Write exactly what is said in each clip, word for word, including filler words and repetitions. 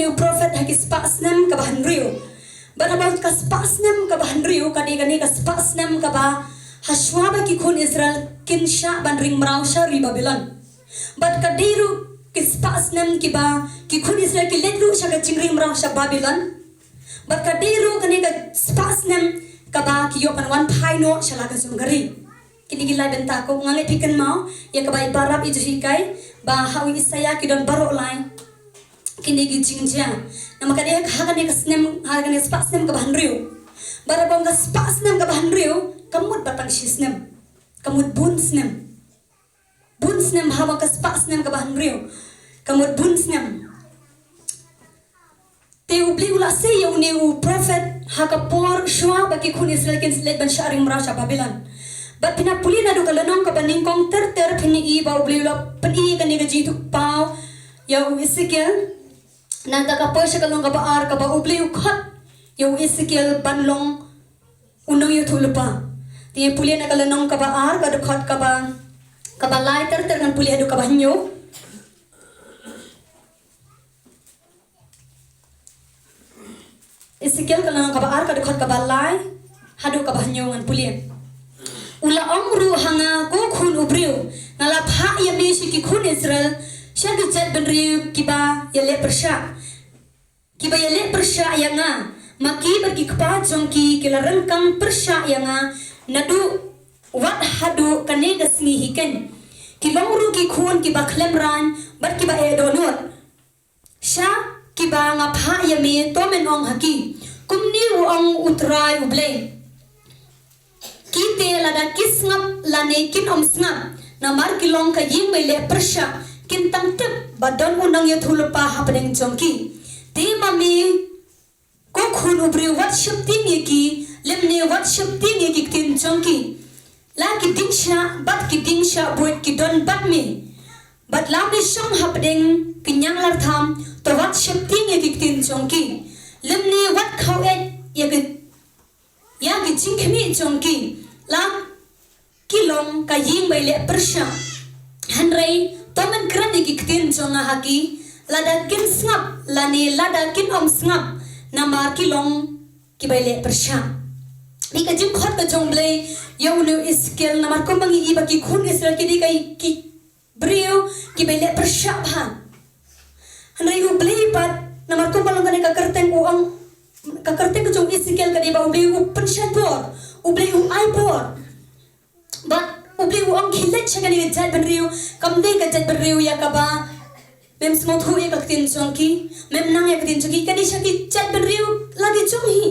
u prophet ha ki spah snem kaba hynriew. Bad haba ka spah snem kaba hynriew ka dei kane ka spah snem kaba hashwa ba ki khun Israel kin shah ban ring mraw sha ri Babilon. Bad ka dei ruh ki spah snem kiba ki khun Israel ki leit ruh sha ka jingring mraw sha Babilon. Bad ka dei ruh kane ka spah snem kaba ki ïoh ban wan phai noh sha la ka jong ka ri. Kine ki lai bynta ko nga ngeit phi kynmaw ïa kaba i parabap i ju hikai ba ha u Isaïah ki don baroh lai kine ki jingjia. Namar ka dei ha kane ka snem, ha kane spah snem kaba hynriew. Bad haba ka spah snem kaba hynriew ka mut ba tang shi snem. Ka mut bun snem. Bun snem, haba ka spah snem kaba hynriew ka mut bun snem. Te U Blei u la sei ïa une u prophet ha ka por shuwa ba ki khun Israel kin leit ban shah ring mraw sha Babilon. Bad phin ïa pule naduh ka lynnong kaba nyngkong ter ter phin ïohi ba U Blei u la pyni kane ka jingthoh paw ïa u Esekiel. Nangta ka por sha ka lynnong kaba ar kaba U Blei u khot ïa u Esekiel ban long u nongïathuhlypa. Te pule na ka lynnong kaba ar ka dkhot kaba, kaba lai ter ter ngan pule haduh kaba hynñiew. Esekiel ka lynnong kaba ar ka dkhot kaba lai haduh kaba hynñiew ngan pule. U la ong ruh ha nga, ko khun u briew, nga la phah ïa me sha ki khun Israel, sha ki jaitbynriew kiba ïaleh pyrshah, kiba ïaleh pyrshah ïa nga. Ma ki bad ki kpa jong ki ki la ryngkang pyrshah ïa nga naduh wat haduh kane ka sngi hi keiñ. Ki long ruh ki khun kiba khlem rain bad kiba eh dohnud. Sha kiba nga phah ïa me, to men ong ha ki, kumne u ong U Trai U Blei: Ki te lada ki sngap lane kin ym sngap, namar ki long ka ïing ba ïaleh pyrshah, kin tang tip ba don u nongïathuhlypa hapdeng jong ki. Te ma me, ko khun u briew, wat sheptieng ïa ki, lymne wat sheptieng ïa ki ktien jong ki. La ki dieng shah bad ki dieng shah buit ki don bad me, bad la me shong hapdeng ki ñianglartham, to wat sheptieng ïa ki ktien jong ki, lymne wat khaw eit ïa ki, ïa ki jingkhmih jong ki. La ki long ka ïing ba ïaleh pyrshah. Hynrei to men kren ïa ki ktien jong nga ha ki, lada kin sngap lane lada kin ym sngap, namar ki long kiba ïaleh pyrshah. Dei ka jingkhot ka jong U Blei ïa une u Esekiel, namar kumba ngi i ba ki khun Israel ki dei ka, ki briew kiba ïaleh pyrshah bha. Hynrei U Blei pat, namar kumba long kane ka kyrteng, u ong, ka kyrteng ka jong u Esekiel ka dei ba U Blei u pynshai bor, U Blei u ai bor. Bad U Blei u ong khie leit sha kane ka jaitbynriew, kam dei ka jaitbynriew ïa kaba mem sngewthuh ïa ka ktien jong ki, mem nang ïa ka ktien jong ki, ka dei sha ki jaitbynriew la ki jong hi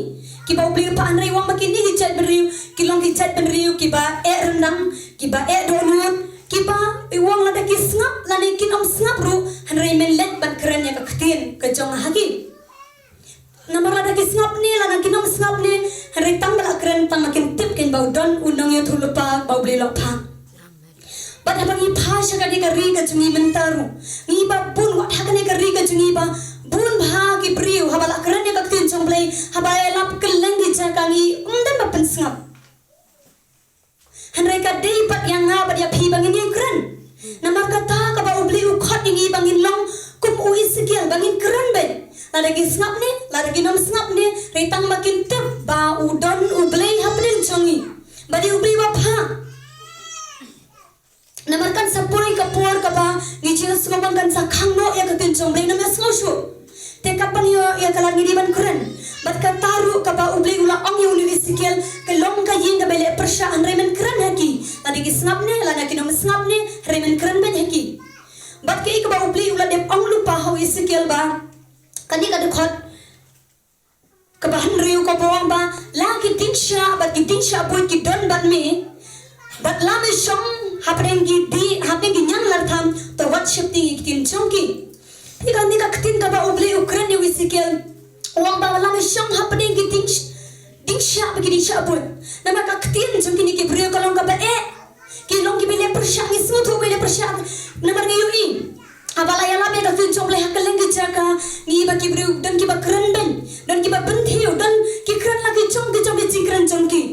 kiba U Blei u phah. Hynrei u ong ba kine ki jaitbynriew ki long ki jaitbynriew kiba eh ryndang, kiba eh dohnud, kiba, u ong lada ki sngap lane kin ym sngap ruh, hynrei men leit ban kren ïa ka ktien ka jong nga ha ki. Namar lada ki sngap ne lada kin ym sngap ne, hynrei tang ba la kren tang ba kin tip kein ba u don u nongïathuhlypa ba U Blei u la phah. Bad haba ngi phai sha kane ka ri ka jong ngi mynta ruh, ngi i ba bun, wat ha kane ka ri ka jong ngi ba bun bha ki briew haba la kren ïa ka ktien jong U Blei, haba ïalap kylleng ki jaka ngi ym don ba pynsngap. Hynrei ka dei pat ïa nga bad ïa phi ba ngin ïakren. Namar kata kaba U Blei u khot ïa ngi ba ngin long kum u Esekiel, ba ngin kren beit. Lada ki sngap ne, lada kin ym sngap ne, hynrei tang ba kin tip ba u don U Blei hapdeng jong ngi, ba dei U Blei uba phah. Namar kan sa poi ka por kaba ngi jingsngewbang kan sa khang noh ïa ka ktien jong U Blei, namar sngew shuh. Te katba ngi ïoh ïa ka lad ngi dei ban kren. Bad kata ruh kaba U Blei u la ong ïa une u Esekiel, ka long ka ïing kaba ïaleh pyrshah, hynrei men kren ha ki. Lada ki sngap ne lada kin ym sngap ne, hynrei men kren beit ha ki. Bad kaei kaba U Blei u la dep ong lypa ha u Esekiel ba, kane ka dkhot kaba hynriew kaba ong ba la ki dieng shah bad ki dieng shah buit ki don bad me, bad la me shong hapdeng ki di, hapdeng ki ñianglartham, to wat sheptieng ïa ki ktien jong ki. Te kane ka ktien kaba U Blei u kren ïa u Esekiel, u ong ba la me shong hapdeng ki dieng sh-, dieng shah bad ki dieng shah buit. Namar ka ktien jong kine ki briew ka long kaba eh. Ki long kiba ïaleh pyrshah, ngi sngewthuh ba ïaleh pyrshah. Namar ngi ïohi haba la ïalap ïa ka ktien jong U Blei ha kylleng ki jaka, ngi i ba ki briew don kiba kren beiñ, don kiba pynthiew, don ki kren la ki jong ki jong ki jingkren jong ki.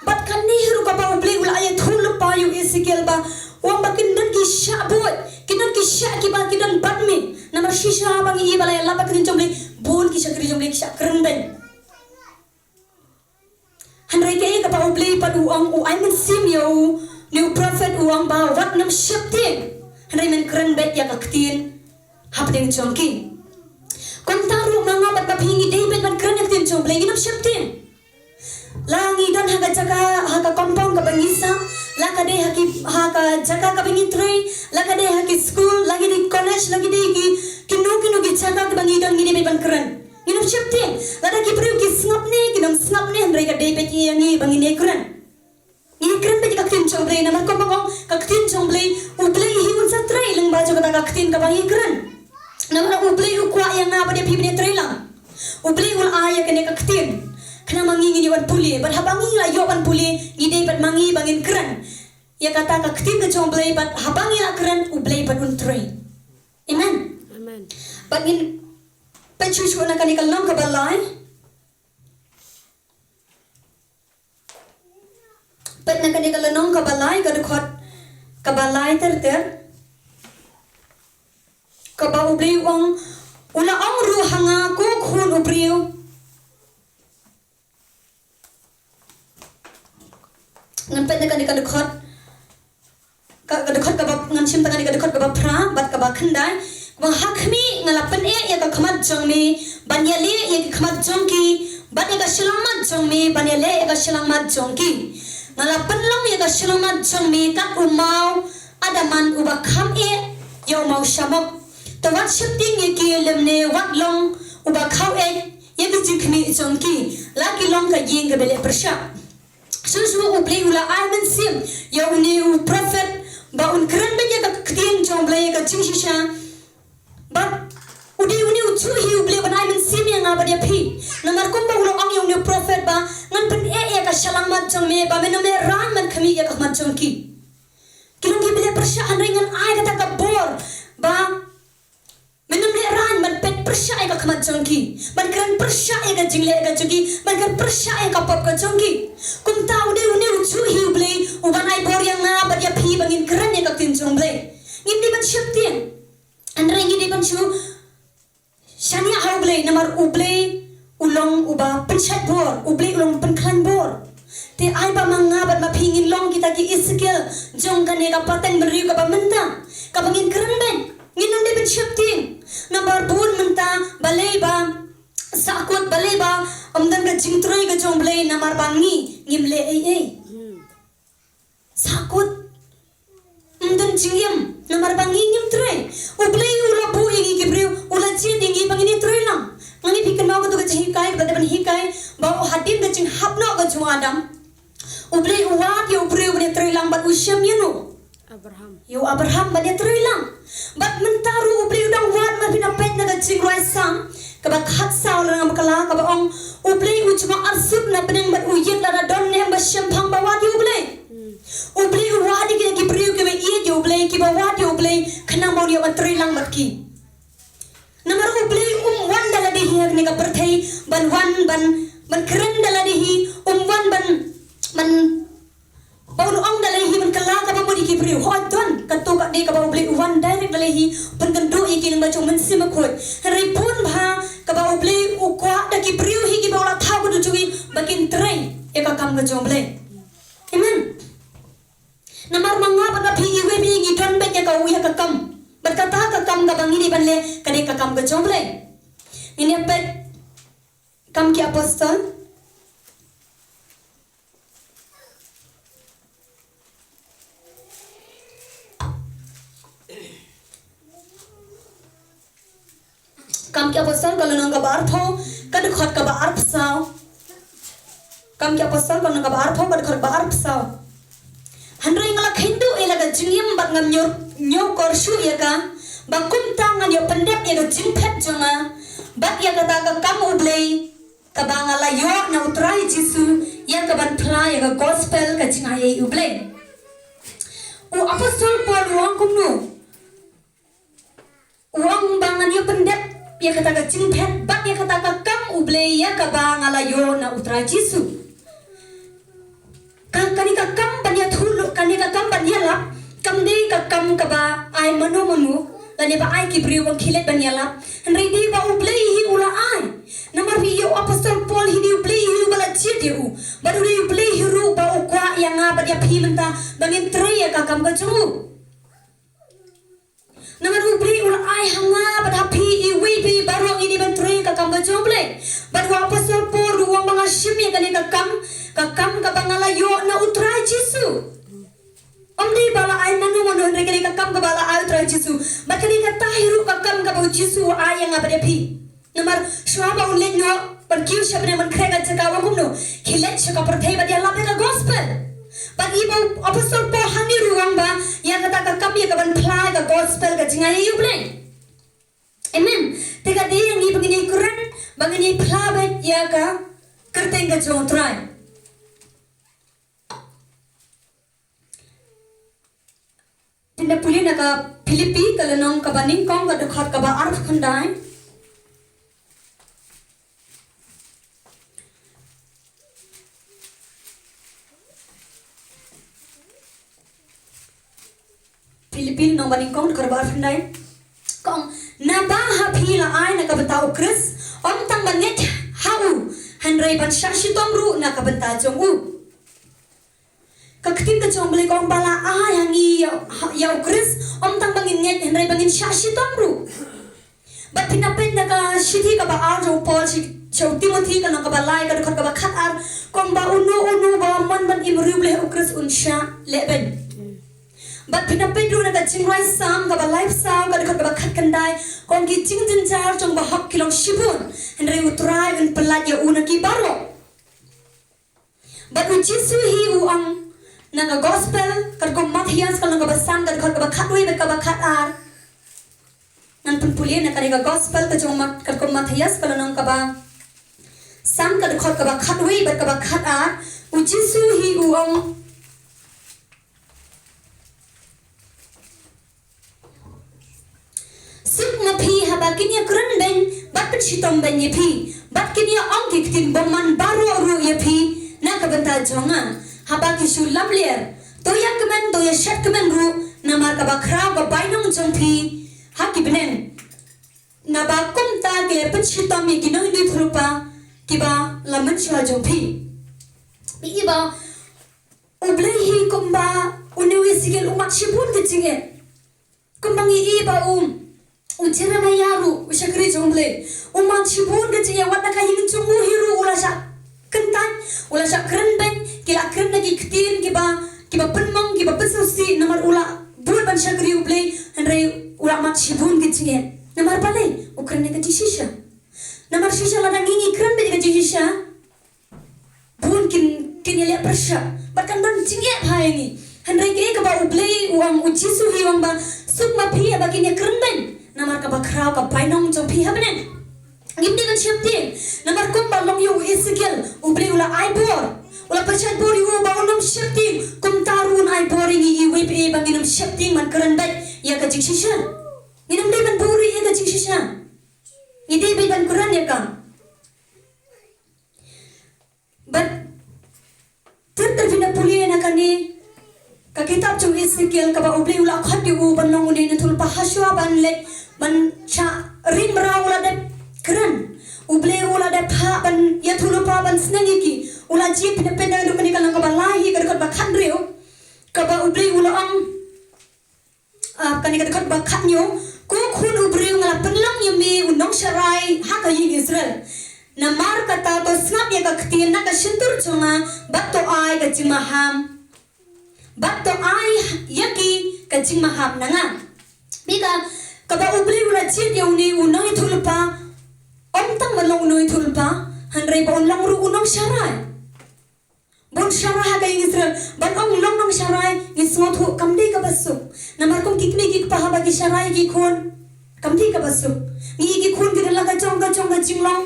Bad kane hi ruh kaba U Blei u la ïathuh lypa ïa u Esekiel ba u ong ba kin don ki shah buit, kin don ki shah kiba ki don bad me. Namar Shisha ba ngi i ba la ïalap bad ka ktien jong U Blei, bun ki shakri jong U Blei ki shah kren beiñ. Hynrei kaei kaba U Blei pat u ong, u ai mynsiem ïa u, ne u prophet u ong ba wat nym sheptieng. Hynrei men kren beit ïa ka ktien hapdeng jong ki. Kumta ruh ma nga bad ma phi ngi dei beit ban kren ïa ka ktien jong U Blei, ngin nym sheptieng. La ngi don ha ka jaka, ha ka compound kaba ngi sah, la ka dei ha ki, ha ka jaka kaba ngi trei, la ka dei ha ki skul, la ki dei college, la ki dei ki, kino kino ki jaka kaba ngi don, ngi dei beit ban kren. Ngin nym sheptieng. Lada ki briew ki sngap ne kim sngap ne, hynrei ka dei beit ïa ngi ba ngin ïa kren. Ngin ïa kren beit ïa ka ktien jong U Blei, namar kumba nga ong, ka ktien jong U Blei, U Blei hi un sa trei lyngba jong kata ka ktien kaba ngi kren. Namar U Blei u kwah ïa nga bad ïa phi ban ïa trei lang. U Blei u la ai ïa kane ka ktien. Khnang ma ngi ngin ïoh ban pule, bad haba ngi la ïoh ban pule, ngi dei bad ma ngi ba ngin kren ïa kata ka ktien ka jong U Blei, bad haba ngi la kren, U Blei bad un trei. Amen. Amen. Bad ngin peit shuh shuh na kane ka lynnong kaba lai. Peit na kane ka lynnong kaba lai, ka dkhot kaba lai ter ter. Kaba U Blei u ong, u la ong ruh ha nga, ko khun u briew. Ngan peit na kane ka dkhot, ka, ka dkhot kaba, ngan shim tang kane ka dkhot kaba phra bad kaba khyndai. Kaba ha khmih nga la pyneh ïa ka khmat jong me ban ïaleh ïa ka khmat jong ki, bad ïa ka shyllangmat jong me ban ïaleh ïa ka shyllangmat jong ki. Nga la pynlong ïa ka shyllangmat jong me kat u maw adamant uba kham eh ïa u maw shamok. To wat sheptieng ïa ki lymne wat long uba khaw eh ïa ki jingkhmih jong ki, la ki long ka ïing kaba leh pyrshah. Shuh shuh U Blei u la ai mynsiem ïa une u prophet ba un kren beit ïa ka ktien jong U Blei, ïa ka jingshisha. Bad u dei une u juh hi U Blei ban ai mynsiem ïa nga bad ïa phi. Namar kumba u la ong ïa une u prophet ba ngan pyneh ïa ka shyllangmat jong me ba men nym lehrain ban khmih ïa ka khmat jong ki. Ki long kiba leh pyrshah, hynrei ngan ai kata ka bor ba men nym lehrain ban peit pyrshah ïa ka khmat jong ki, ban kren pyrshah ïa ka jingleh ka jong ki, ban kren pyrshah ïa ka pop ka jong ki. Kumta u dei une u juh hi U Blei uban ai bor ïa nga bad ïa phi ba ngin kren ïa ka ktien jong U Blei. Ngim dei ban sheptieng. Hynrei ngi dei ban shu shaniah ha U Blei, namar U Blei u long uba pynshait bor, U Blei u long pynkhlaiñ bor. Te ai ba ma nga bad ma phi ngin long kita ki Esekiel jong kane ka pateng bynriew kaba mynta, kaba ngin kren beit, ngin ym dei ban sheptieng. Namar bun mynta balei ba sahkut, balei ba ym don ka jingtrei ka jong U Blei, namar ba ngi ngim leh ei ei. Sahkut. Ym don jingim namar ba ngi ngim trei. U Blei u la buh ïa ngi ki briew, u la jied ïa ngi ba ngin ïa trei lang. Nga ngeit phi kynmaw katu ka jinghikai kaba dei ban hikai ba hadien ka jinghap noh ka jong u Adam, U Blei u wad ïa u briew ban ïa trei lang bad u shem ïa uno? Abraham. Ïa u Abraham ban ïa trei lang. Bad mynta ruh U Blei u dang wad, ma phi na peit na ka Jingrwai Salm kaba khatsaw, lynnong ba kala, kaba ong, U Blei u jngoh arsut na bneng bad u ïeit lada don ne em ba shemphang ba wad ïa U Blei. U Blei u wad ïa ki, ki briew kiba ïeit ïa U Blei, kiba wad ïa U Blei, khnang ba un ïoh ban trei lang bad ki. Namar U Blei um wan da lade hi ha kane ka pyrthei ban wan ban, ban kren da lade hi, um wan ban, ban, ba un ong da lade hi ban kylla kaba mut ïa ki briew. Hooid, don kato ka dei kaba U Blei u wan direct da lade hi, pynkynduh ïa ki lyngba jong U Mynsiem Bakhuid. Hynrei bun bha kaba U Blei u kwah da ki briew hi kiba u la thaw ka dur jong ngi ba kin trei ïa ka kam ka jong U Blei. Amen. Namar ma nga bad ma phi iwei pa iwei ngi don beit ïa ka, ïa ka kam. Bad kata ka kam kaba ngi dei ban leh ka dei ka kam ka jong U Blei. Ngin ïa peit Kam ki Apostol. Kam ki Apostol ka lynnong kaba arphew, ka dkhot kaba arphew saw. Kam ki Apostol ka lynnong kaba arphew, ka dkhot kaba arphew saw. Hynrei nga la kheiñ duh ïa la ka jingim bad ngam ñiewkor shuh ïa ka, ba kumta ngan ïoh pyndep ïa ka jingphet jong nga bad ïa kata ka kam U Blei kaba nga la ïoh na U Trai Jisu, ïa kaban phla ïa ka gospel ka jingai ei U Blei. U Apostol Paul u ong kumno? U ong ba ngan ïoh pyndep ïa kata ka jingphet bad ïa kata ka kam U Blei ïa kaba nga la ïoh na U Trai Jisu. Ka, kane ka kam ban ïathuh, kane ka kam ban ïalap, kam dei ka kam kaba ai mano mano, Lane ba ai ki briew ban khie leit ban ïalap. Hynrei dei ba U Blei hi u la ai. Namar phi ïoh u apostol Paul hi dei U Blei hi u ba la jied ïa u. Bad u dei U Blei hi ruh ba u kwah ïa nga bad ïa phi mynta ba ngin trei ïa ka kam ka jong u. Namar U Blei u la ai ha nga bad ha phi iwei pa iwei baroh ngi dei ban trei ïa ka kam ka jong U Blei. Bad u apostol Paul ruh u ong ba nga shim ïa kane ka kam, ka kam kaba nga la ïoh na U Trai Jisu. Ym dei ba la ai mano mano, hynrei kane ka kam kaba la ai U Trai Jisu. Bad kane kata hi ruh ka kam kaba U Jisu u ai ïa nga bad ïa phi. Namar shuwa ba un leit noh ban kiew sha bneng ban khreh ka jaka, u ong kumno? Khie leit sha ka pyrthei bad ïalap ïa ka gospel. Bad i ba u apostol Paul hangne ruh u ong ba ïa kata ka kam ïa ka ban phla ïa ka gospel ka jingai ïa U Blei. Amen. Te ka dei ïa ngi ba ngin ïakren, ba ngin ïaphla beit ïa ka kyrteng ka jong U Trai. Phin da pule na ka Philippi ka lynnong kaba nyngkong ka dkhot kaba arphew khyndai. Philippi lynnong ba nyngkong dkhot kaba arphew khyndai. Ka ong, naba ha phi la ai na ka bynta U Khrist, ym tang ban ngeit ha u, hynrei ban shah shitom ruh na ka bynta jong u. Ka ktien ka jong U Blei ka ong ba la ai ha ngi ïa, ïa U Khrist, ym tang ba ngin ngeit hynrei ba ngin shah shitom ruh. Bad phin da peit na ka shithi kaba ar jong u Paul sha, sha u Timothi ka lynnong kaba lai ka dkhot kaba khat ar, ka ong ba uno uno ba mon ban im riewblei ha U Khrist un shah lehbeiñ. Bad phin da peit ruh na ka jingrwai Salm kaba laiphew saw ka dkhot kaba khat khyndai, ka ong ki jingjynjar jong u bahok ki long shibun, hynrei U Trai un pyllait ïa u na ki baroh. Bad U Jisu hi u ong na ka gospel katkum Mathaios ka lynnong kaba san ka dkhot kaba khatwei bad kaba khat ar. Ngan pynpule na kane ka gospel ka jong Mat-, katkum Mathaios ka lynnong kaba san ka dkhot kaba khatwei bad kaba khat ar. U Jisu hi u ong, suk ma phi haba kin ïakren beiñ bad pynshitom beiñ ïa phi, bad kin ïa ong ki ktien bymman baroh ruh ïa phi na ka bynta jong nga. Haba ki shu lamler, to ïa kmen, to ïa shet kmen ruh, namar kaba khraw ka bainong jong phi ha ki bneng. Naba kumta ki la pynshitom ïa ki nongïathuhlypa kiba la mynshuwa jong phi. Phi i ba U Blei hi kumba une u Esekiel u mad shibun ka jingeh. Kumba ngi i ba u, u Jeremiah ruh u shakri jong U Blei, u mad shibun ka jingeh, wat na ka ïing jong u hi ruh u la shah kyntait, u la shah kren beiñ, ki la kren na ki ktien kiba, kiba pynmong, kiba pynsngewsih, namar u la bud ban shakri U Blei, hynrei u la mad shibun ka jingeh. Namar balei? U kren ïa ka jingshisha. Namar shisha lada ngi, ngi kren beiñ ïa ka jingshisha, bun kin, kin ïaleh pyrshah bad kan don jingeh bha ïa ngi. Hynrei kaei kaba U Blei u ong, U Jisu hi u ong ba, suk ma phi haba kin ïakren beiñ, namar kaba khraw ka bainong jong phi ha bneng. Ngim dei ban sheptieng, namar kumba long ïa u Esekiel, U Blei u la ai bor, u la pynshait bor ïa u ba un ym sheptieng, kumta ruh un ai bor ïa ngi iwei pa iwei ba ngin ym sheptieng ban kren beiñ ïa ka jingshisha. Ngin ym dei ban buhrieh ïa ka jingshisha. Ngi dei beit ban kren ïa ka. Bad ter ter phin da pule na kane ka kitab jong u Esekiel kaba U Blei u la khot ïa u ban long une u nongïathuhlypa, hashwa ban leit ban shah ring mraw u la dep kren. U Blei u la dep phah ban ïathuhlypa, ban sneng ïa ki. U la jied, phin da peit na kane ka lynnong kaba lai hi ka dkhot ba khathynriew, kaba U Blei u la ong, ah, kane ka dkhot ba khathynñiew, ko khun u briew, nga la pynlong ïa me u nongsharai ha ka ïing Israel. Namar kata to sngap ïa ka ktien na ka shyntur jong nga, bad to ai ka jingmaham, bad to ai ïa ki ka jingmaham na nga. Bad ka, kaba U Blei u la jied ïa une u nongïathuhlypa, ym tang ban long u nongïathuhlypa, hynrei ba un long ruh u nongsharai. Bun sharai ha ka ïing Israel, ban ong long nongsharai, ngi sngewthuh kam dei kaba suk. Namar kum ki kmie ki kpa haba ki sharai ki khun, kam dei kaba suk. Ngi ki khun ki don la ka jong ka jong ka jinglong.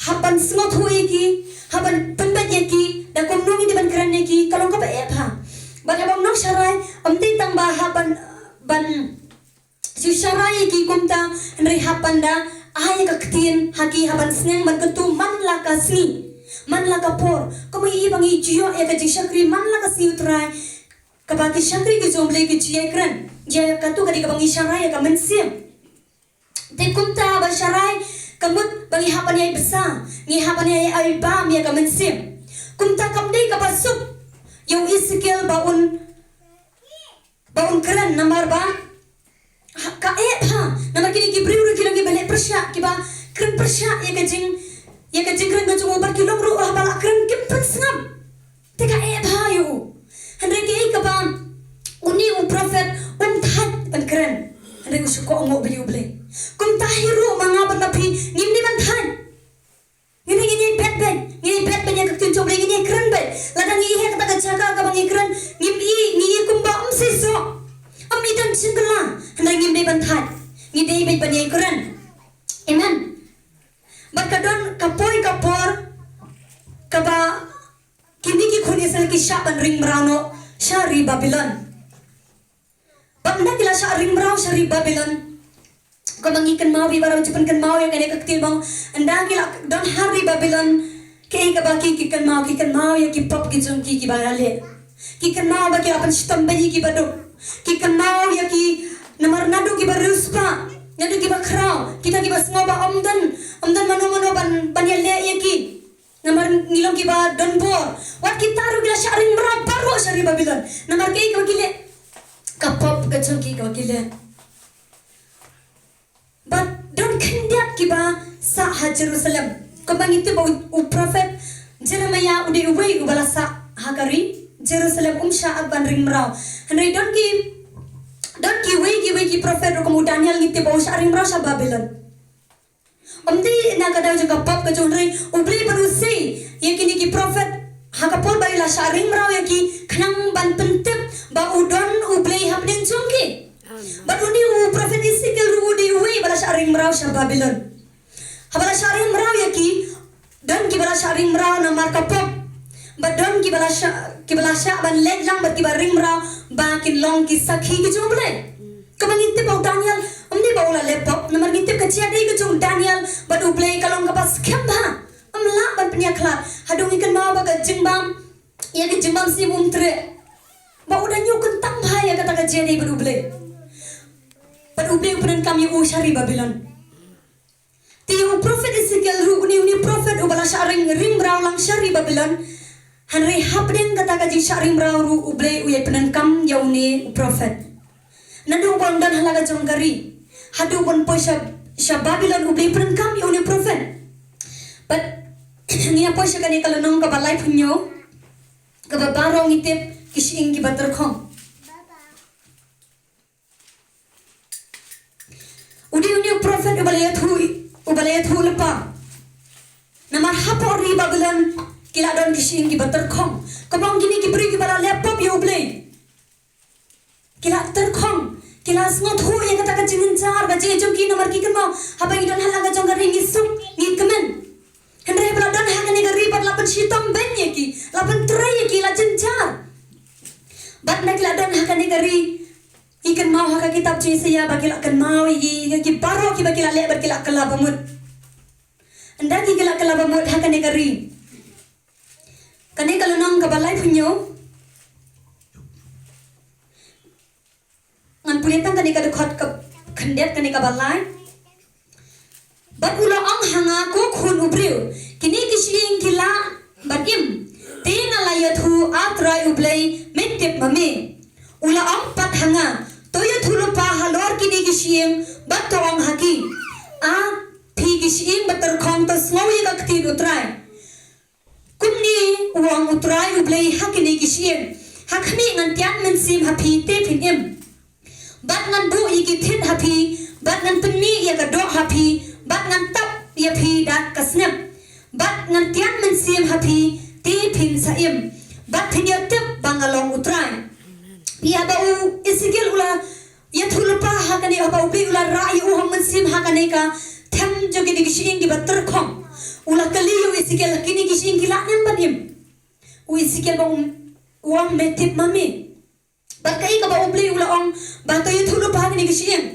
Hap ban sngewthuh ïa ki, hap ban pynbeit ïa ki, da kumno ngi dei ban kren ïa ki, ka long kaba eh bha. Bad haba ong nongsharai, ym dei tang ba hap ban, ban shu sharai ïa ki kumta, hynrei hap ban da ai ïa ka ktien ha ki, hap ban sneng ban kyntu man la ka sngi, man la ka por. Kumba i ba ngi ju ïoh ïa ka jingshakri man la ka sngi U Trai, kaba ki shakri ki jong U Blei ki ju ïai kren. Ïa katu ka dei kaba ngi sharai ïa ka mynsiem. Te kumta ba sharai ka mut ba ngi hap ban ïai bsa, ngi hap ban ïai ai bam ïa ka mynsiem. Kumta kam dei kaba suk ïa u Esekiel ba un, ba un kren namar ba ha, ka eh bha, namar kine ki briew ruh ki long kiba leh pyrshah, kiba kren pyrshah ïa ka jing, ïa ka jingkren ka jong u, bad ki long ruh haba la kren kim pynsngap. Te ka eh bha ïa u. Hynrei kaei kaba une u prophet um thait ban kren. Hynrei u shu kohnguh beit ïa U Blei. Kumta hi ruh ma nga bad ma phi ngim dei ban thait. Ngi dei, ngi dei bet bet, ngi dei bet bet ïa ka ktien jong U Blei, ngi dei kren bet. Lada ngi ïohi ha kata ka jaka kaba ngi kren, ngim i, ngi i kumba um seisoh, um i don jingkylla, hynrei ngim dei ban thait. Ngi dei beit ban ïai kren. Amen. Bad ka don ka poi ka por kaba kine ki khun Israel ki shah ban ring mraw noh sha ri Babilon. Bad ynda ki la shah ring mraw sha ri Babilon, kumba ngi kynmaw, bad baroh ju pynkynmaw ïa kane ka ktien ba ynda ki la don ha ri Babilon, kaei kaba ki, ki kynmaw, ki kynmaw ïa ki pop ki jong ki kiba la leh. Ki kynmaw ba ki la pynshitom beiñ ïa kiba duk. Ki kynmaw ïa ki, namar naduh kiba riewspah, naduh kiba khraw, kita kiba sngew ba ym don, ym don mano mano ban, ban ïaleh ïa ki. Namar ngi long kiba don bor. Wat kita ruh ki la shah ring mraw baroh sha ri Babilon. Namar kaei kaba ki leh? Ka pop ka jong ki kaba ki leh. Bad don khyndiat kiba sah ha Jerusalem. Kumba ngi tip ba u, u prophet Jeremiah u dei uwei uba la sah ha ka ri Jerusalem, um shah ban ring mraw. Hynrei don ki, don kiwei kiwei ki prophet ruh kum u Daniel ngi tip ba u shah ring mraw sha Babilon. Ym dei na ka daw jong ka pop ka jong u, hynrei U Blei pat u sei ïa kine ki prophet ha ka por ba u la shah ring mraw ïa ki khnang ban pyntip ba u don U Blei hapdeng jong ki. Bad une u prophet Esekiel ruh u dei uwei ba la shah ring mraw sha Babilon. Haba la shah ring mraw ïa ki, don kiba la shah ring mraw namar ka pop. Bad don kiba la shah, kiba la shah ban leit lang bad kiba ring mraw ba kin long ki sakhi ki jong U Blei. Kumba ngi tip ba u Daniel, ym dei ba u la leh pop, namar ngi tip ka jingïadei ka jong u Daniel bad U Blei ka long kaba skhem bha. Ym lah ban pynïakhlad. Haduh ngi kynmaw ba ka jingbam, ïa ka jingbam siem um treh. Ba u da ñiew kyntang bha ïa kata ka jingïadei bad U Blei. Bad U Blei u pyndonkam ïa u sha ri Babilon. Te ïa u prophet Esekiel ruh une, une u prophet uba la shah ring, ring mraw lang sha ri Babilon. Hynrei hapdeng kata ka jingshah ring mraw ruh U Blei u ïai pyndonkam ïa une u prophet. Naduh ba un don ha la ka jong ka ri haduh ba un poi sha, sha Babilon, U Blei u pyndonkam ïa une u prophet. Bad ngin ïa poi sha kane ka lynnong kaba laiphew hynñiew, kaba baroh ngi tip, ki shyieng kiba tyrkhong. U dei une u prophet uba la ïathuh, uba la ïathuh lypa. Namar hapoh ri Babilon ki la don ki shyieng kiba tyrkhong. Kumba ong kine ki briew kiba la leh pop ïa U Blei. Ki la tyrkhong, ki la sngewthuh ïa kata ka jingjynjar ka jong, jong ki, namar ki kynmaw haba ngi don ha la ka jong ka ri ngi suk, ngi kmen. Hynrei ba la don ha kane ka ri bad la pynshitom beiñ ïa ki, la pyntrei ïa ki, la jynjar. Bad ynda ki la don ha kane ka ri, ngi kynmaw ha ka kitab jong Isaïah ba ki la kynmaw ïa ki, ïa ki baroh kiba ki la leh bad ki la kylla bamut. Ynda ki, ki la kylla bamut ha kane ka ri. Kane ka lynnong kaba laiphew hynñiew. Ngan pule tang kane ka dkhot ka khyndiat, kane kaba lai. Bad u la ong ha nga, ko khun u briew, kine ki shyieng ki lah ban im. Te nga la ïathuh, A Trai U Blei, me tip ma me. U la ong pat ha nga, to ïathuh lypa halor kine ki shyieng bad to ong ha ki, A phi ki shyieng ba tyrkhong, to sngew ïa ka ktien U Trai. Kumne u ong U Trai U Blei ha kine ki shyieng, ha khmih ngan tian mynsiem ha phi te phin im. Bad ngan buh ïa ki thied ha phi, bad ngan pynmih ïa ka doh ha phi, bad ngan tap ïa phi da ka snep. Bad ngan tian mynsiem ha phi te phin sa im, bad phin ïa tip ba nga long U Trai. Ïa ba u Esekiel u la ïathuh lypa ha kane, haba U Blei u la rah ïa u ha u mynsiem ha kane ka them jong kine ki shyieng kiba tyrkhong. U la kylli ïa u Esekiel, kine ki shyieng ki lah ne em ban im? U Esekiel ba u ong, me tip ma me. Bad kaei kaba U Blei u la ong, ba to ïathuh lypa ha kine ki shyieng.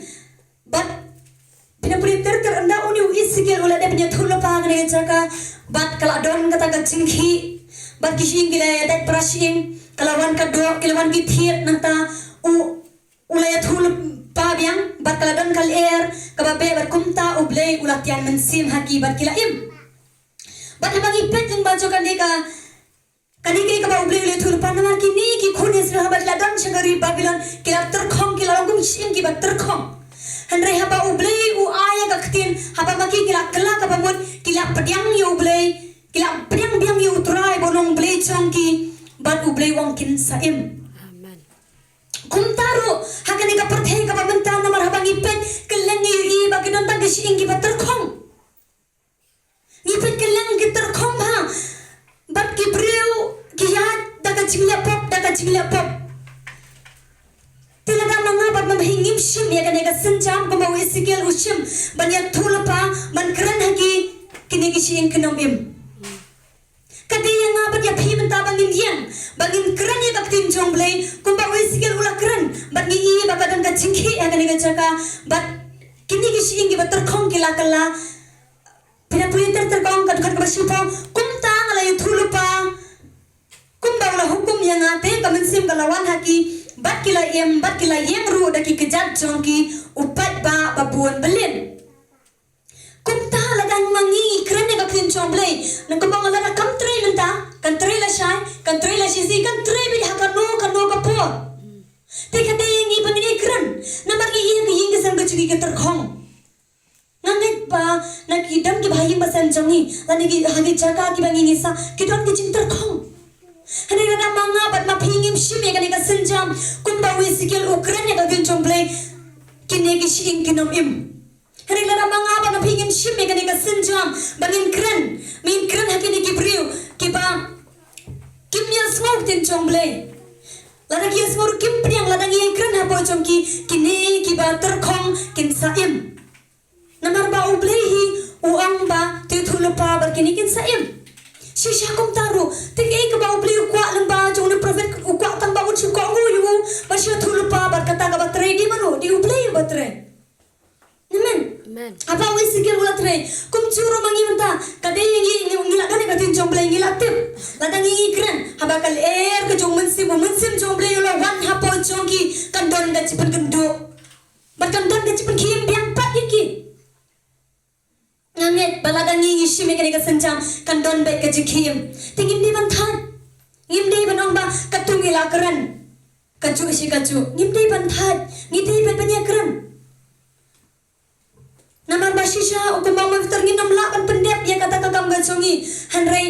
Bad phin ïa pule ter ter, ynda une u Esekiel u la dep ïathuh lypa ha kane ka jaka, bad ka la don kata ka jingkhih. Bad ki shyieng ki la ïa dait para shyieng. ka la wan ka doh, ki la wan ki thied, nangta u, u la ïathuhlypa biang, bad ka la don ka lyer kaba beh, bad kumta U Blei u la tian mynsiem ha ki bad ki la im. Bad haba ngi peit lyngba jong kane ka, kane ka kaba U Blei u la ïathuhlypa, namar kine ki khun Israel haba ki la don sha ka ri Babilon, ki la tyrkhong, ki la long kum ki shyieng kiba tyrkhong. Hynrei haba U Blei u ai ïa ka ktien, haba ma ki ki la kylla kaba mut, ki la pdiang ïa U Blei, ki la pdiang biang ïa U Trai ba u long Blei jong ki, bad U Blei u ong kin sa im. Amen. Kumta ruh ha kane ka pyrthei kaba mynta, namar haba ngi peit, kylleng ngi ïohi ba ki don tang ki shyieng kiba tyrkhong. Ngi peit kylleng ki tyrkhong bha, bad ki briew ki ïaid da ka jingleh pop, da ka jingleh pop. Te lada ma nga bad ma phi ngim shim ïa kane ka sienjam kumba u Esekiel u shim, ban ïathuhlypa, ban kren ha ki, kine ki shyieng kin ym im. Ka dei ïa nga bad ïa phi mynta ba ngin ïeng, ba ngin kren ïa ka ktien jong U Blei kumba u Esekiel u la kren, bad ngi ïohi ba ka don ka jingkhih ha kane ka jaka, bad kine ki shyieng kiba tyrkhong ki la kylla. Phi la pule ter ter ka ong ka dkhot kaba shiphew, kumta nga la ïathuhlypa kumba u la hukum ïa nga, te ka mynsiem ka la wan ha ki, bad ki la im, bad ki la ïeng ruh da ki kjat jong ki, u paidbah ba bun byllien. Kumta lada ma ngi kren ïa ka ktien jong U Blei, na kumba nga la da kam trei mynta, kan trei lashai, kan trei lashisien, kan trei beit ha kano kano ka por. Te ka dei ïa ngi ba ngin ïa kren, namar ngi ïa ka ïing ka sem ka jong ngi ka tyrkhong. Nga ngeit ba na ki don kiba ha ïing ba sem jong ngi, lane ki ha ki jaka kiba ngi ngi sah, ki don ki jingtyrkhong. Hynrei lada ma nga bad ma phi ngim shim ïa kane ka sienjam kumba u Esekiel u kren ïa ka ktien jong U Blei, kine ki shyieng kin ym im. Hynrei lada ma nga bad ma phi ngim shim ïa kane ka sienjam ba ngin kren, ngin kren ha kine ki briew kiba kim ïohsngew ktien jong U Blei. Lada ki ïohsngew ruh kim pdiang, lada ngi ïa kren hapoh jong ki, kine kiba tyrkhong kin sa im. Namar ba U Blei hi u ong ba to ïathuhlypa bad kine kin sa im. Shisha kumta ruh, te kaei kaba U Blei u kwah lyngba jong une u prophet, u kwah tang ba un shu kohnguh ïa u, ba shu ïathuhlypa, bad kata kaba trei dei mano? Dei U Blei uba trei. Amen. Amen. Haba u Esekiel u la trei, kumjuh ruh ma ngi mynta, ka dei ngi, ngi, ngi la don ïa ka ktien jong U Blei, ngi la tip. Lada ngi ngi kren, haba ka lyer ka jong u Mynsiem, u Mynsiem jong U Blei u la wan hapoh jong ki, kan don ka jingpynkynduh. Bad kan don ka jingpynkhie biang pat ïa ki. Nga ngeit ba lada ngi ngi shim ïa kane ka sienjam, kan don beit ka jingkhie. Te ngim dei ban thait. Ngim dei ban ong ba katto ngi la kren. Kajuh shi kajuh. Ngim dei ban thait. Ngi dei beit ban ïa kren. Namar ba shisha, u kumba u Mawlana ngin ym lah ban pyndep ïa kata ka kam ka jong ngi. Hynrei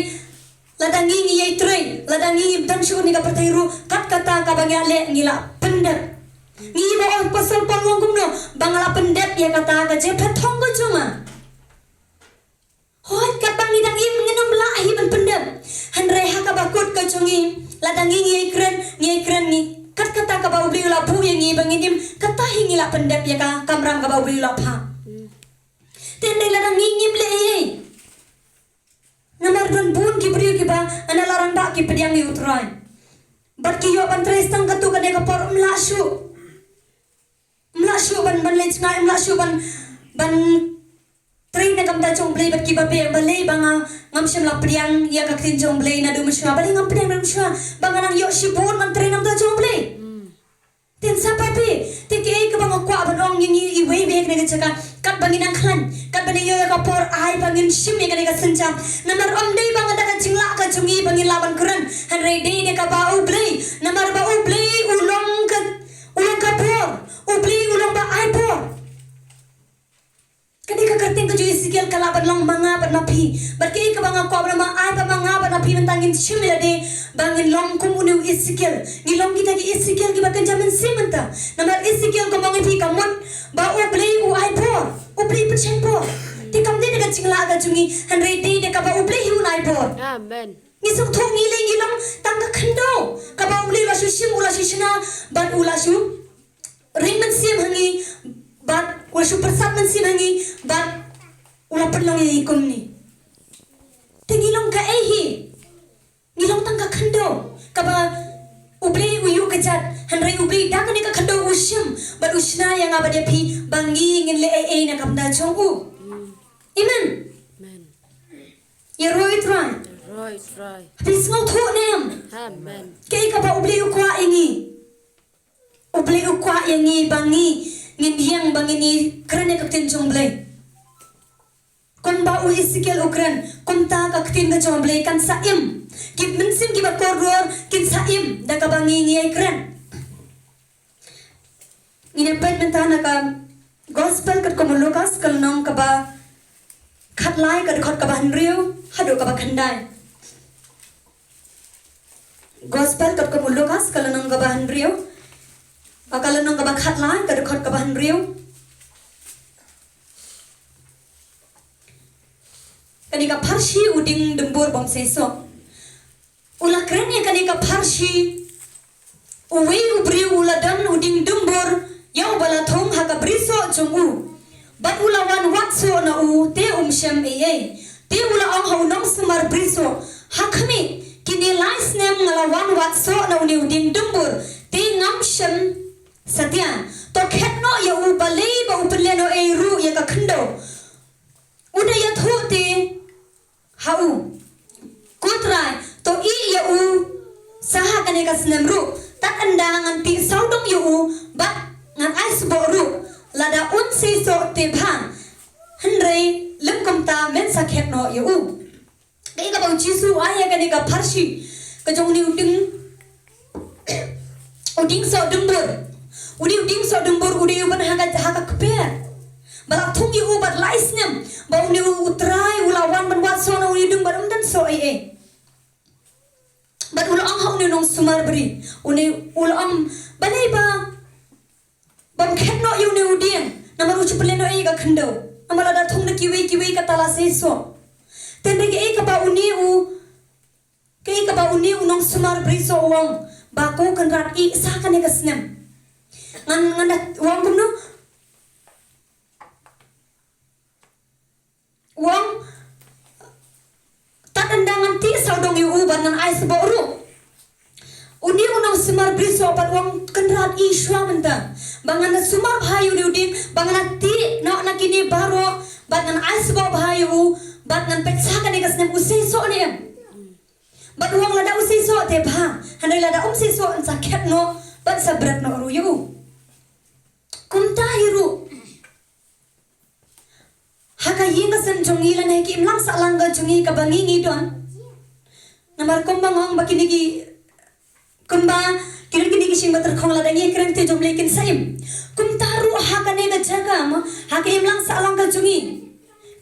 lada ngi ngi ïai trei, lada ngi ngi don shuh ha kane ka pyrthei ruh, kat kata kaba ngi ïaleh ngi la pyndep. Ngi ba u Apostol Paul u ong kumno, ba nga la pyndep ïa kata ka jingpynthong ka jong nga. Hooid, katba ngi dang im ngin ym lah hi ban pyndep. Hynrei ha kaba kut ka jong ngi, lada ngi ngi ïai kren, ngi ïai kren ngi, kat kata kaba U Blei u la buh ïa ngi ba ngin im, kata hi ngi la pyndep ïa ka kamram kaba U Blei u la phah. Te hynrei lada ngi ngim leh ei ei. Namar don bun ki briew kiba, ana la rangbah ki pdiang ïa U Trai. Bad ki ïoh ban trei tang katto katne ka por, ym lah shuh. Ym lah shuh ban, ban leit jngai, ym lah shuh ban, ban trei na ka bynta jong U Blei, bad kiba beh, balei ba nga ngam shym la pdiang ïa ka ktien jong U Blei naduh mynshuwa, balei ngam pdiang naduh mynshuwa, ba nga nang ïoh shibun ban trei na ka bynta jong U Blei. Te sa phi, te kaei kaba nga kwah ban ong ïa ngi iwei iwei ha kane ka jaka, katba ngi nang khlaiñ, katba ngi ïoh ïa ka por, ai ba ngin shim ïa kane ka sienjam. Namar ym dei ba nga da ka jinglah ka jong ngi ba ngin lah ban kren, hynrei dei da kaba U Blei, namar ba U Blei u long ka, u long ka bor, U Blei u long ba ai bor. Kane ka kyrteng ka jong u Esekiel ka lah ban long ma nga bad ma phi. Bad kaei kaba nga kwah ban ong, ai ba ma nga bad ma phi mynta ngin shim ïa lade ba ngin long kum une u Esekiel. Ngin long kita ki Esekiel kiba kynja mynsiem mynta. Namar Esekiel kumba ong ïa phi ka mut ba U Blei u ai bor, U Blei u pynshai bor. Te kam dei da ka jinglah ka jong ngi, hynrei dei da kaba U Blei hi un ai bor. Amen. Ngi sngewthuh ngi lei ngi long tang ka khyndew kaba U Blei u la shu shim, u la shu shna bad u la shu ring mynsiem ha ngi, bad u la shu pyrsad mynsiem ha ngi, bad u la pynlong ïa ngi kumne. Te ngi long kaei hi? Ngi long tang ka khyndew kaba U Blei u ïuh kjat, hynrei U Blei da kane ka khyndew u shim bad u shna ïa nga bad ïa phi ba ngi ngin leh ei ei na ka bynta jong u. Amen. Amen. Ïaroh ïa U Trai. Right, right. Phi sngewthuh ne em? Amen. Kaei kaba U Blei u kwah ïa ngi? U Blei u kwah ïa ngi ba ngi ngin ïeng ba ngin ïakren ïa ka ktien jong U Blei. Kumba u Esekiel u kren, kumta ka ktien ka jong U Blei kan sa im. Ki mynsiem kiba kordor kin sa im da kaba ngi ngi ïakren. Ngin ïa peit mynta na ka Gospel katkum u Lukas ka lynnong kaba khatlai, ka dkhot kaba hynriew haduh kaba khyndai. Gospel katkum u Lukas ka lynnong kaba hynriew, ka lynnong kaba khatlai, ka dkhot kaba hynriew. Kane ka pharshi u dieng dymbur bym seisoh. U la kren ïa kane ka pharshi. Uwei u briew u la don u dieng dymbur ïa uba la thung ha ka brisoh jong u. Bad u la wan wad soh na u, te um shem ei ei. Te u la ong ha u nongsumar brisoh, ha khmih, kine lai snem nga la wan wad soh na une u dieng dymbur, te ngam shem satia. To khet noh ïa u, balei ba u pynlehnohei ruh ïa ka khyndew. U da ïathuh te ha u, ko Trai, to ïeh ïa u sa ha kane ka snem ruh. Tad ynda ngan tih sawdong ïa u bad ngan ai sboh ruh. Lada un seisoh te bha, hynrei lym kumta, men sa khet noh ïa u. Kaei kaba u Jisu u ai ïa kane ka pharshi ka jong une u dieng, u dieng soh dymbur. Une u dieng soh dymbur u dei u ban ha ka, ha ka kper. Ba la thung ïa u bad lai snem, ba une u Trai u la wan ban wad soh na une u dieng bad um don soh ei ei. Bad u la ong ha une u nongsumar briew, une u la ong, balei ba bym khet noh ïa une u dieng, namar u shu pynlehnohei ïa ka khyndew. Namar lada thung da kiwei kiwei kata la seisoh. Te hynrei kaei kaba une u, kaei kaba une u nongsumar brisoh u ong, ba ko Kynrad, ïeh sa kane ka snem. Ngan, ngan da, u ong kumno? U ong, tad ynda ngan tih sawdong ïa u bad ngan ai sboh ruh. Une u nongsumar brisoh pat u ong, Kynrad, ïeh shuwa mynta ba ngan da sumar bha ïa une u dieng, ba ngan da tih noh na kine baroh, bad ngan ai sboh bha ïa u, bad ngan peit sa kane ka snem u seisoh ne em. Bad u ong lada u seisoh te bha, hynrei lada um seisoh yn sa khet noh bad sa bret noh ruh ïa u. Kumta hi ruh, ha ka ïing ka sem jong ngi lane ha ki imlang sahlang ka jong ngi kaba ngi ngi don. Namar kumba nga ong ba kine ki, kumba ki don kine ki shynna ba tyrkhong, lada ngi kren te jong U Blei kin sa im. Kumta ruh ha kane ka jaka mo, ha ka imlang sahlang ka jong ngi,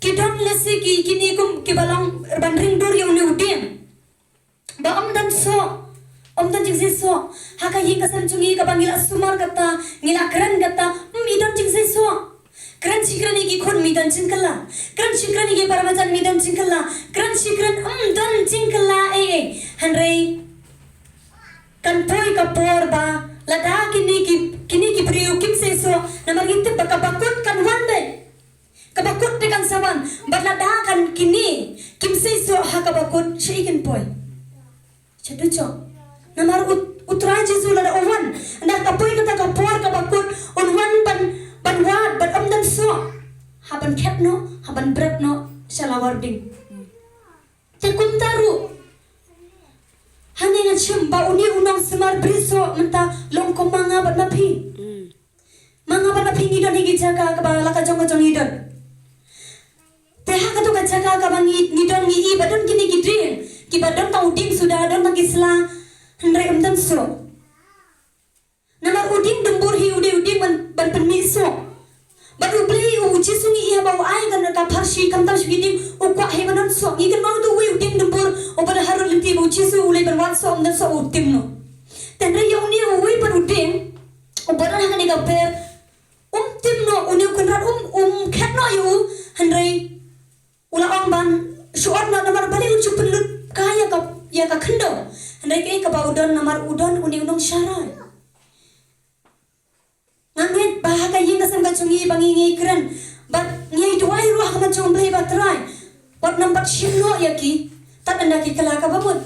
ki don lehse ki, kine kum kiba long ban ring dur ïa une u dieng. Ba ym don soh, ym don jingseisoh. Ha ka ïing ka sem jong ngi kaba ngi la sumar kata, ngi la kren kata, ym, i don jingseisoh. Kren shi kren ïa ki khun, ym don jingkylla. Kren shi kren ïa ki para marjan, ym don jingkylla. Kren shi kren, ym don jingkylla ei ei. Hynrei kan poi ka por ba lada kine ki, kine ki briew kim seisoh, namar ngi tip ba ka bakut kan wan beit. Ka bakut te kan sa wan, bad lada kan kine kim seisoh ha ka bakut, shaei kin poi? Sha dujok. Namar u, u Trai Jisu lada u wan, ynda ka poi kata ka por ka bakut, un wan ban, ban wad bad ym don soh. Hap ban khet noh, hap ban bret noh sha lawar ding. Te kumta ruh, hangne ngan shim ba une u nongsumar brisoh mynta long kum ma nga bad ma phi. Ma nga bad ma phi ngi don ha ki jaka kaba la ka jong ka jong ngi don. Te ha kato ka jaka kaba ngi, ngi don ngi i ba don kine ki dieng, kiba don tang u dieng suda, don tang ki sla, hynrei ym don soh. Namar u dieng dymbur hi u dei u dieng ban, ban pynmih soh. Bad U Blei, u Jisu ngi i haba u ai kane ka pharshi khamtam sha ki dieng, u kwah hi ban don soh. Ngi kynmaw ïa uwei u dieng dymbur uba la harud lynti ba u Jisu u leit ban wad soh, ym don soh, u tim noh. Te hynrei ïa une uwei pat u dieng uba don ha kane ka kper, um tim noh, une u Kynrad um, um khet noh ïa u, hynrei u la ong ban shu ot noh, namar balei un shu pynlut kai ïa ka, ïa ka khyndew. Hynrei kaei kaba u don, namar u don une u nongsharai. Nga ngeit ba ha ka ïing ka sem ka jong ngi ba ngi ngi kren, bad ngi duwai ruh ha ka met jong U Blei ba Trai, wat nym pat shim noh ïa ki, tad ynda ki kylla kaba mut.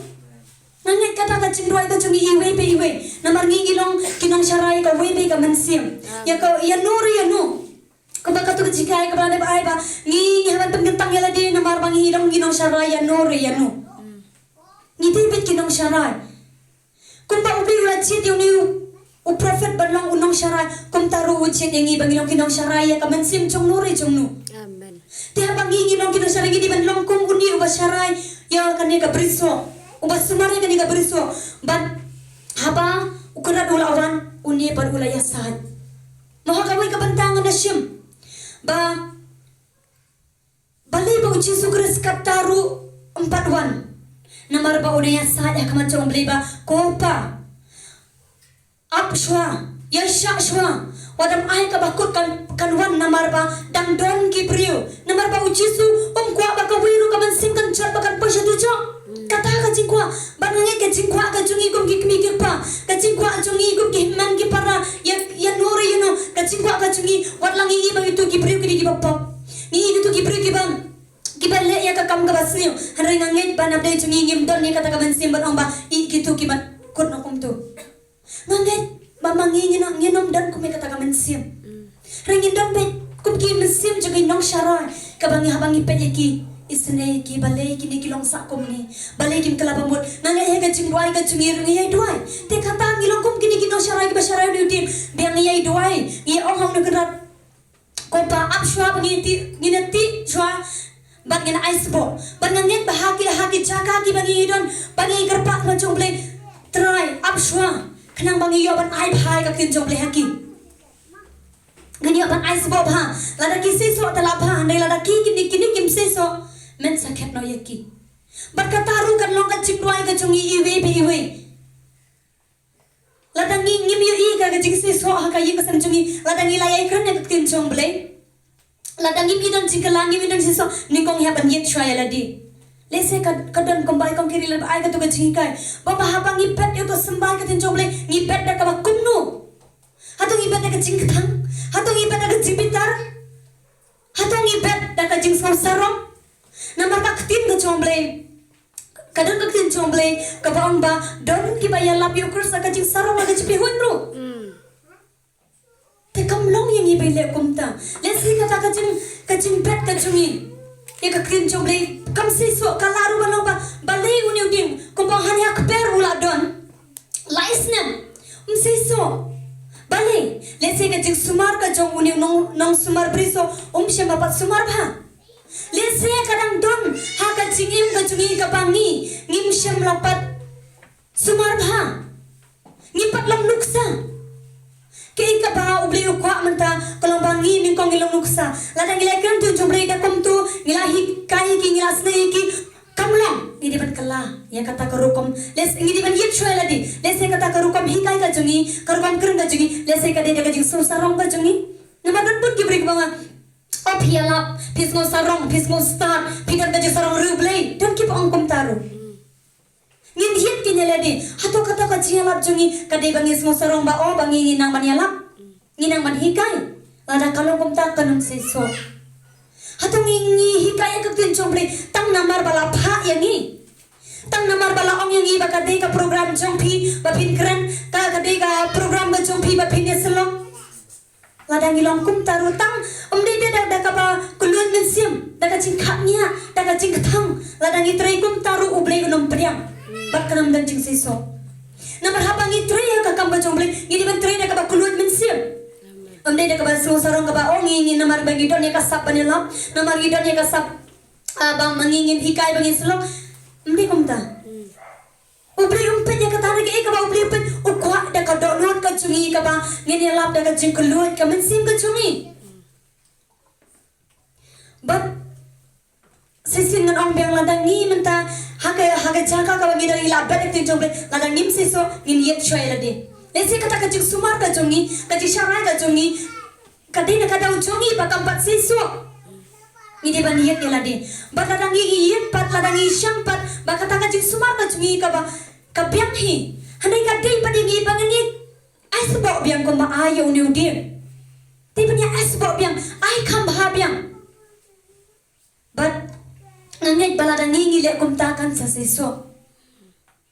Nga ngeit kata ka jingduwai ka jong ngi iwei pa iwei, namar ngi ngi long ki nongsharai kawei pa ka mynsiem. Ïa ka, ïa no re ïa no. Kaba kato ka jingkren kaba la dep ai ba ngi ngi hap ban pynkyntang ïa lade namar ba ngi long ki nongsharai ïa no re ïa no. Ngi dei beit ki nongsharai. Kumba U Blei u la jied ïa une u prophet ban long u nongsharai, kumta ruh u jied ïa ngi ba ngi long ki nongsharai ïa ka mynsiem jong no re jong no. Amen. Te haba ngi ngi long ki nongsharai, ngi dei ban long kum une uba sharai ïa kane ka brisoh, uba sumar ïa kane ka brisoh. Bad haba u Kynrad u la wan, une pat u la ïasaid. Mo ha kawei ka bynta ngan da shim ba balei ba U Jisu Khrist katta ruh um pat wan. Namar ba u da ïasaid ha khmat jong U Blei ba, ko Pa, ap shuwa, ïaishah shuwa, wat ym ai kaba kut kan, kan wan, namar ba dang don ki briew. Namar ba U Jisu um kwah ba kawei ruh ka mynsiem kan jot ba kan poi sha dujok. Kata ka jingkwah. Bad nga ngeit ka jingkwah ka jong ngi kum ki kmie ki kpa, ka jingkwah jong ngi kum ki hynmen ki para, ïa, ïa no re ïa no, ka jingkwah ka jong ngi, wat la ngi i ba kito ki briew ki dei kiba pop. Ngi i kito ki briew kiba, kiba leh ïa ka kam kaba sniew. Hynrei nga ngeit ba na pdeng jong ngi ngim don ïa kata ka mynsiem ban ong ba i kito kiba kut noh kumto. Nga ngeit ba ma ngi ngin, ngin ym don kum ïa kata ka mynsiem. Hynrei ngin don beit kum ki mynsiem jong ki nongsharai, kaba ngi, haba ngi peit ïa ki, isynei ïa ki, balei kine ki long sah kum ngi, balei kim kylla ba mut. Nga ngeit ha ka jingduwai ka jong ngi ruh ngi ïai duwai. Te kata ngi long kum kine ki nongsharai kiba sharai une u dieng, ba ngi ïai duwai, ngi ong ha une u Kynrad, ko Pa, ap shuwa ba ngin tih, ngin tih shuwa, bad ngin ai sboh. Bad nga ngeit ba ha ki, ha ki jaka kiba ngi don, ba ngi kyrpad ha jong U Blei, Trai, ap shuwa, khnang ba ngi ïoh ban ai bha ïa ka ktien jong U Blei ha ki. Ngin ïoh ban ai sboh bha. Lada ki seisoh te la bha, hynrei lada ki, kine, kine kim seisoh, men sa khet noh ïa ki. Bad kata ruh kan long ka jingduwai ka jong ngi iwei pa iwei. Lada ngi, ngim ïohi ka, ka jingseisoh ha ka ïing ka sem jong ngi, lada ngi la ïai kren ïa ka ktien jong U Blei, lada ngim i don jingkylla, ngim i don jingseisoh, nyngkong ïa ban ïit shuwa ïa lade. Lehse ka, ka don kumba i kong Kiri la ai kato ka jinghikai, ba, ba haba ngi bet ïa uto u symbai ka ktien jong U Blei, ngi bet da kaba kumno? Hato ngi bet da ka jingkthang? Hato ngi bet da ka jingbitar? Hato ngi bet da ka jingsngewsarong? Namar ka ktien ka jong U Blei, ka don ka ktien jong U Blei kaba ong ba don kiba ïalap ïa U Khrist da ka jingsarong, da ka jingpyrshah ruh. Te kam long ïa ngi ba ngi leh kumta. Lehse kata ka jing, ka jingbet ka jong ngi ïa ka ktien jong U Blei kam seisoh, ka lah ruh ban long ba, balei une u dieng, kumba hangne ha kper u la don lai snem, um seisoh. Balei? Lehse ka jingsumar ka jong une u nong, nongsumar brisoh um shym la pat sumar bha. Lehse ka dang don ha ka jingim ka jong ngi kaba ngi, ngim shym la pat sumar bha. Ngim pat long nuksa. Kaei kaba U Blei u kwah mynta ka long ba ngi nyngkong ngi long nuksa. Lada ngi la kren ktien jong U Blei da kumto, ngi la hikai ki, ngi la snei ki, kam long. Ngi dei ban kylla ïa kata ka rukom. Lehse ngi dei ban ïit shuwa ïa lade. Lehse kata ka rukom hikai ka jong ngi, ka rukom kren ka jong ngi, lehse ka dei da ka jingsngewsarong ka jong ngi. Namar don bun ki briew kiba ong, oh, phi ïalap, phi sngewsarong, phi sngewstad, phi don ka jingsarong riewblei. Don kiba ong kumta ruh. Ngin ïit kine lade. Hato kata ka jingïalap jong ngi ka dei ba ngi sngewsarong ba, oh, ba ngi, ngi nang ban ïalap, ngi nang ban hikai? Lada ka long kumta kan ym seisoh. Hato ngi, ngi hikai ïa ka ktien jong U Blei tang namar ba la phah ïa ngi, tang namar ba la ong ïa ngi ba ka dei ka program jong phi ba phin kren, ka, ka dei ka program ka jong phi ba phin ïasyllok? Lada ngi long kumta ruh, tang ym dei da, da kaba kylluid mynsiem, da ka jingkhapngiah, da ka jingkthang, lada ngi trei kumta ruh U Blei un ym pdiang bad kan ym don jingseisoh. Namar haba ngi trei ïa ka kam ka jong U Blei, ngi dei ban trei da kaba kylluid mynsiem. Ym dei da kaba sngewsarong kaba, oh, ngi, ngi namar ba ngi don ïa ka sap ban ïalap, namar ngi don ïa ka sap, ah, ba ma ngi ngin hikai, ba ngin syllok. Ym dei kumta. U Blei um peit ïa kata. Kaei kaba U Blei u peit? U kwah da ka dohnud ka jong ngi kaba ngin ïalap da ka jingkylluid ka mynsiem ka jong ngi. Bad shisien ngan ong biang, lada ngi mynta ha ka, ha ka jaka kaba ngi dang ïalap bad ka ktien jong U Blei, lada ngim seisoh, ngin ïit shuwa ïa lade. Lehse kata ka jingsumar ka jong ngi, ka jingsharai ka jong ngi, ka dei na ka daw jong ngi ba kam pat seisoh. Ngi dei ban ïit ïa lade. Bad lada ngi ïit pat, lada ngi shang pat ba kata ka jingsumar ka jong ngi kaba, ka biang hi, hynrei ka dei pat ïa ngi ba ngin ïa ai sboh biang kumba ai ïa une u dieng. Dei ban ïa ai sboh biang, ai kham bha biang. Bad nga ngeit ba lada ngi, ngi leh kumta kan sa seisoh.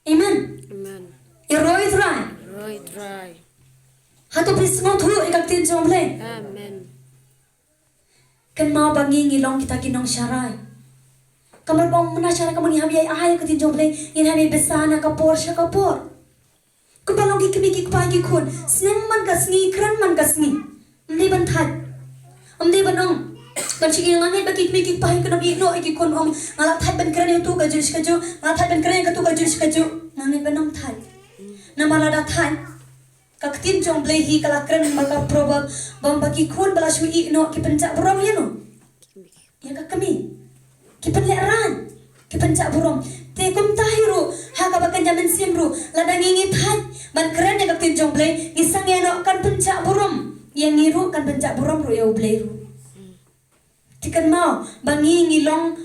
Amen. Amen. Ïaroh ïa U Trai. Ïaroh ïa U Trai. Hato phi sngewthuh ïa ka ktien jong U Blei? Amen. Kynmaw ba ngi, ngi long kita ki nongsharai. Ka mut ba ong mynta sha ka mut ngi hap ïai ai ïa ka ktien jong U Blei, ngin hap ïai bsa na ka por sha ka por. Kumba long ki kmie ki kpa ki khun, sneng man ka sngi, kren man ka sngi. Ym dei ban thait. Ym dei ban ong. Ban shu ïa nga ngeit ba ki kmie ki kpa ki khun ym ïeh noh ïa ki khun ong, nga la thait ban kren ïa katu kajuh shi kajuh, nga la thait ban kren ïa katu kajuh shi kajuh. Nga ngeit ba ym thait. Namar lada thait, ka ktien jong U Blei hi ka la kren ba ka proverb, ba ong ba ki khun ba la shu ïeh noh ki pynjah burom ïa no. Ïa ka kmie. Ki pynlehrain. Ki pynjah burom. Te kumta hi ruh, ha kaba kynja mynsiem ruh, lada ngi ngi thait ban kren ïa ka ktien jong U Blei, ngi sangeh noh kan pynjah burom ïa ngi ruh, kan pynjah burom ruh ïa U Blei ruh. Te kynmaw ba ngi ngi long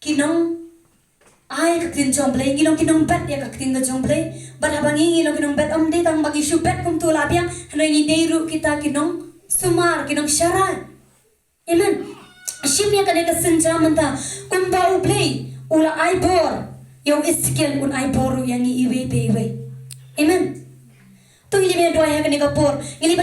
ki nong ai ka ktien jong U Blei, ngi long ki nongbet ïa ka ktien ka jong U Blei. Bad haba ngi ngi long ki nongbet, ym dei tang ba ngi shu bet kumta la biang, hynrei ngi dei ruh kita ki nongsumar, ki nongsharai. Amen. Shim ïa kane ka sienjam mynta, kumba U Blei u la ai bor ïa u Esekiel, un ai bor ruh ïa ngi iwei pa iwei. Amen. To ngi leit ban duwai ha kane ka por. Ngi leit ban